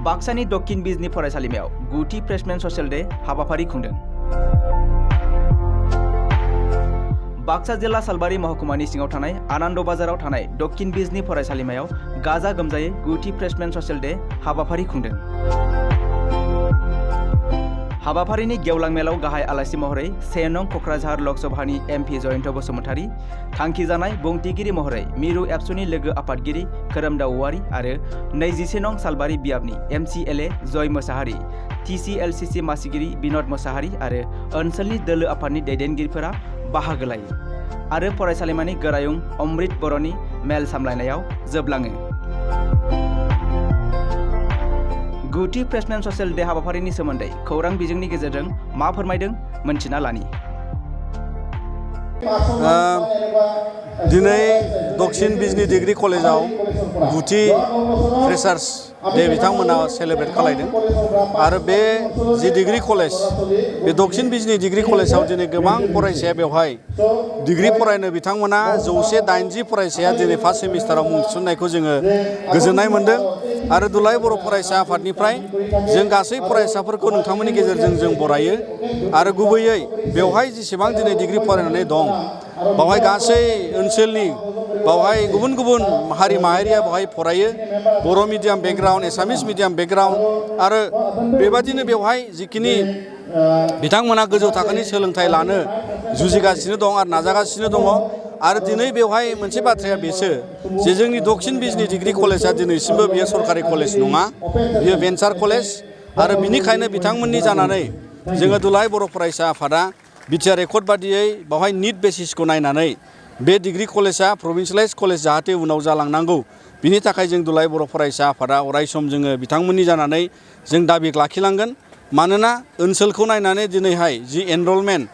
बाक्सानि दक्षिण बिजनी फरायसालिमायाव गुथि फ्रेशमेन ससियेल डे हाबाफारि खुंदों। बाक्सा जिल्ला सालबारि महकुमानि सिङाव थानाय आनन्द बाजाराव थानाय दक्षिण बिजनी फरायसालिमायाव गाजा गोमजायै गुथि फ्रेशमेन ससियेल डे हाबाफारि खुंदों। हाबाफारिनि गेवलां मेलाव गाहाय आलासि महरै 1 नं कक्राझार लकसभानि MP जयन्त बसुमतारी, थांखि जानाय बुंथिगिरि महरै मिरु एबसुनि लोगो आफादगिरि खोरोमदाव औवारी आरो 21 नं सालबारि बियाबनि MCLA जय मोसाहारि, TCLCC मासिगिरि बिनोद मोसाहारि आरो ओनसोलनि दोलो आफादनि दैदेनगिरिफोरा बाहागो लायो आरो फरायसालिमानि गोरायुं अमृत बर'नि मेल सामलायनायाव जोबलाङो। गुथि फ्रेशमेन ससियेल डे हाबाफारिनि सोमोन्दै खौरां बिजोंनि गेजेरजों मा फोरमायदों मोनथिना लानि। दिनै दक्षिण बिजनी डिग्री कलेजाव गुथि फ्रेशार्स डे बिथांमोना सेलेब्रेट खालायदों आरो बे जि डिग्री कलेज बे दक्षिण बिजनी डिग्री कलेजाव दिनै गोबां फरायसाया बेवहाय डिग्री फरायनो बिथांमोना 180 फरायसाया दिनै फार्स्ट सेमिस्टाराव मुं थिसननायखौ जोङो गोजोननाय मोन्दों आरो दुलाय बर' फरायसा आफादनिफ्राय जों गासै फरायसाफोरखौ नोंथांमोननि गेजेरजों जों बरायो आरो गुबैयै बेवहाय जेसेबां दिनै डिग्री फरायनानै दं बावहाय गासै ओनसोलनि बावहाय गुबुन गुबुन हारि माहारिया बावहाय फरायो, बर' मिडियाम बेकग्राउन्ड, एसामिस मिडियाम बेकग्राउन्ड आरो बेबादिनो बेवहाय जिखिनि बिथांमोना गोजौ थाखोनि सोलोंथाइ लानो जुजिगासिनो दं आरो नाजागासिनो दङ आरो दिनै बेवहाय मोनसे बाथ्राया बेसो जे जोंनि दक्षिण बिजनी डिग्री कलेजा दिनैसिमबो बियो सरकारि कलेज नङा, बियो भेन्सार कलेज आरो बिनिखायनो बिथांमोननि जानानै जोङो दुलाय बर' फरायसा आफादा बिटिआर एकर्ड बादियै बावहाय निट बेसिसखौ नायनानै बे डिग्री कलेजा प्रभिन्सियेलाइज कलेज जाहाथे उनाव जालांनांगौ बिनि थाखाय जों दुलाय बर' फरायसा आफादा अरायसम जोङो बिथांमोननि जानानै जों दाबि लाखिलांगोन। मानोना ओनसोलखौ नायनानै दिनैहाय जि एनरलमेन्ट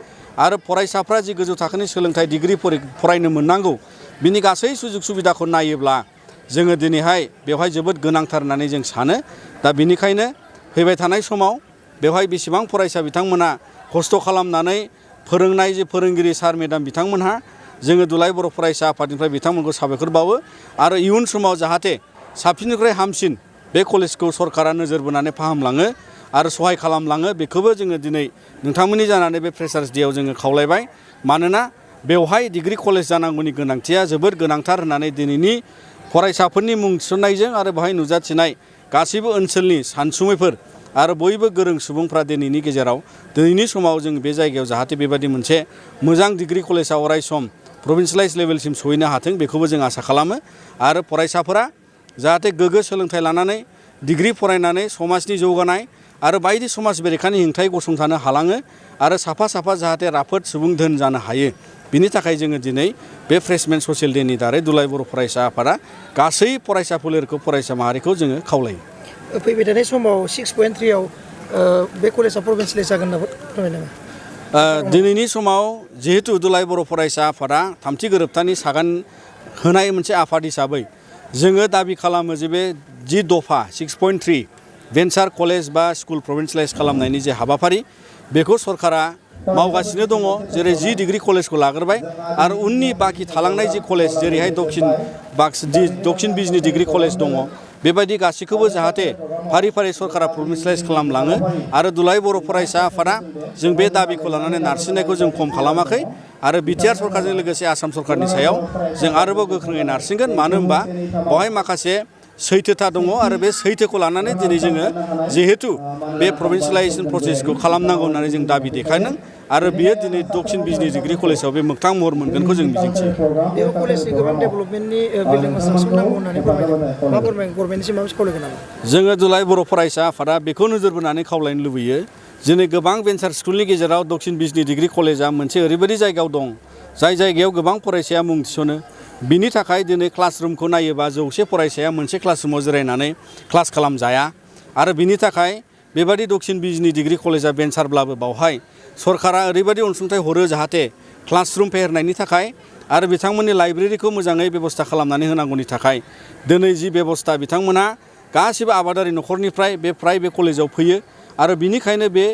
आरो फरायसाफ्रा जि गोजौ थाखोनि सोलोंथाइ डिग्री फरायनो मोननांगौ बिनि गासै सुजुग सुबिदाखौ नायोब्ला जोङो दिनैहाय बेवहाय जोबोद गोनांथार होननानै जों सानो। दा बिनिखायनो फैबाय थानाय समाव बेवहाय बेसेबां फरायसा बिथांमोना खस्थ' खालामनानै फोरोंनाय जे फोरोंगिरि सार मेडाम बिथांमोनहा जोङो दुलाय बर' फरायसा आफादनिफ्राय बिथांमोनखौ साबायखर बावो आरो इयुन समाव जाहाथे साबसिननिफ्राय हामसिन बे कलेजखौ सरकारा नोजोर बोनानै फाहामलाङो आरो सहाय खालामलाङो बेखौबो जोङो दिनै नोंथांमोननि जानानै बे फ्रेशार्स डेआव जोङो खावलायबाय। मानोना बेवहाय डिग्री कलेज जानांगौनि गोनांथिया जोबोद गोनांथार होननानै दिनैनि फरायसाफोरनि मुं थिसननायजों आरो बेवहाय नुजाथिनाय गासैबो ओनसोलनि सानसुमैफोर आरो बयबो गोरों सुबुंफ्रा दिनैनि गेजेराव दिनैनि समाव जों बे जायगायाव जाहाथे बेबायदि मोनसे मोजां डिग्री कलेजआ अरायसम प्रभिन्सियेलाइज लेभेलसिम सहैनो हाथों बेखौबो जों आसा खालामो आरो फरायसाफोरा जाहाथे गोग्गो सोलोंथाइ लानानै डिग्री फरायनानै समाजनि जौगानाय आरो बायदि समाज बेरेखानि हेंथायै गसंथानो हालाङो आरो साफा साफा जाहाथे राफोद सुबुं धोन जानो हायो बिनि थाखाय जोङो दिनै बे फ्रेशमेन ससियेल डेनि दारै दुलाय बर' फरायसा आफादा गासै फरायसा फोलेरखौ फरायसा माहारिखौ जोङो खावलायो। फैबाय थानाय समाव 6.3 आव बे कलेजआ प्रभिन्सियेलाइज जागोन होनना फोरमायदों नामा? दिनैनि समाव जिहेतु दुलाय बर' फरायसा आफादा थामथि गोरोबथानि सागान होनाय मोनसे आफाद हिसाबै जोङो दाबि खालामो जे बे जि दफा 6.3 भेन्सार कलेज बा स्कुल प्रभिन्सियेलाइज खालामनायनि जे हाबाफारि बेखौ सरकारा मावगासिनो दङ। जेरै जि डिग्री कलेजखौ लाग्रोबाय आरो उननि बाखि थालांनाय जि कलेज जेरैहाय दक्षिण बिजनी डिग्री कलेज दङ बेबायदि गासैखौबो जाहाथे फारि फारि सरकारा प्रभिन्सियेलाइज खालामलाङो आरो दुलाय बर' फरायसा आफादा जों बे दाबिखौ लानानै नारसिननायखौ जों खम खालामाखै आरो बिटिआर सरकारजों लोगोसे आसाम सरकारनि सायाव जों आरोबाव गोख्रोङै नारसिनगोन। मानो होनबा बेवहाय माखासे सैथोथा दङ आरो बे सैथोखौ लानानै दिनै जोङो जिहेतु बे प्रभिन्सियेलाइजेसन प्रसेसखौ खालामनांगौ होननानै जों दाबि देखायदों आरो बियो दिनै दक्षिण बिजनी डिग्री कलेजाव बे मोगथां महर मोनगोनखौ जों मिजिंथियो। बेयाव कलेजनि गोबां डेभेलपमेन्टनि बिल्डिं कनस्ट्राक्सन नांगौ होननानै फोरमायदों। मा फोरमायगोन गभर्नमेन्टनिसिम माबा खावलायगोन नामा? जोङो दुलाय बर' फरायसा आफादा बेखौ नोजोर बोनानै खावलायनो लुबैयो दिनै गोबां भेन्सार स्कुलनि गेजेराव दक्षिण बिजनी डिग्री कलेजा मोनसे ओरैबायदि जायगायाव दं जाय जायगायाव गोबां फरायसाया मुं थिसनो। बिनि थाखाय दिनै क्लासरुमखौ नायोबा 100 फरायसाया मोनसे क्लासरुमाव जिरायनानै क्लास खालामजाया आरो बिनि थाखाय बेबादि दक्षिण बिजनी डिग्री कलेजा भेन्सारब्लाबो बावहाय सरकारा ओरैबायदि अनसुंथाइ हरो जाहाथे क्लासरुम फेहेरनायनि थाखाय आरो बिथांमोननि लाइब्रेरिखौ मोजाङै बेबस्था खालामनानै होनांगौनि थाखाय दिनै जि बेबस्था बिथांमोना गासिबो आबादारि न'खरनिफ्राय बे कलेजाव फैयो आरो बिनिखायनो बे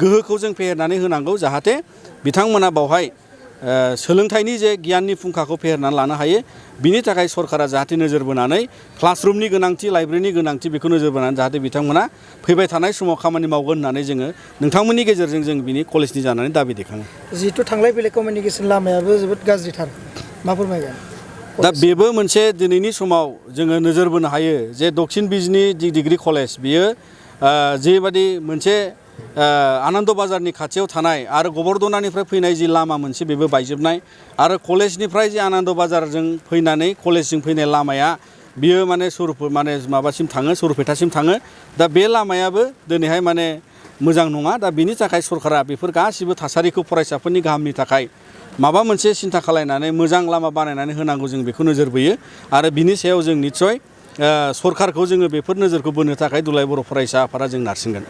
गोहोखौ जों फेहेरनानै होनांगौ जाहाथे बिथांमोना बावहाय सोलोंथाइनि जे गियाननि फुंखाखौ फेहेरनानै लानो हायो बिनि थाखाय सरकारा जाहाथे नोजोर बोनानै क्लासरुमनि गोनांथि लाइब्रेरिनि गोनांथि बेखौ नोजोर बोनानै जाहाथे बिथांमोना फैबाय थानाय समाव खामानि मावगोन होननानै जोङो नोंथांमोननि गेजेरजों जों बिनि कलेजनि जानानै दाबि दैखाङो। जिहेथु थांलाय फैलाय कमिउनिकेसन लामायाबो जोबोद गाज्रिथार मा फोरमायगोन? दा बेबो मोनसे दिनैनि समाव जोङो नोजोर बोनो हायो जे दक्षिण बिजनि डिग्री कलेज बियो जेबादि मोनसे आनन्द बाजारनि खाथियाव थानाय आरो गबर्धनानिफ्राय फैनाय जि लामा मोनसे बेबो बायजोबनाय आरो कलेजनिफ्राय जे आनन्द बाजारजों फैनानै कलेजजों फैनाय लामाया बियो माने माबासिम थाङो सरुपेटासिम थाङो। दा बे लामायाबो दिनैहाय माने मोजां नङा। दा बिनि थाखाय सरकारा बेफोर गासिबो थासारिखौ फरायसाफोरनि गाहामनि थाखाय माबा मोनसे सिन्था खालायनानै मोजां लामा बानायनानै होनांगौ जों बेखौ नोजोर बोयो आरो बिनि सायाव जों निस्सय सरकारखौ जोङो बेफोर नोजोरखौ बोनो थाखाय दुलाराय बर' फरायसा आफादा जों नारसिनगोन।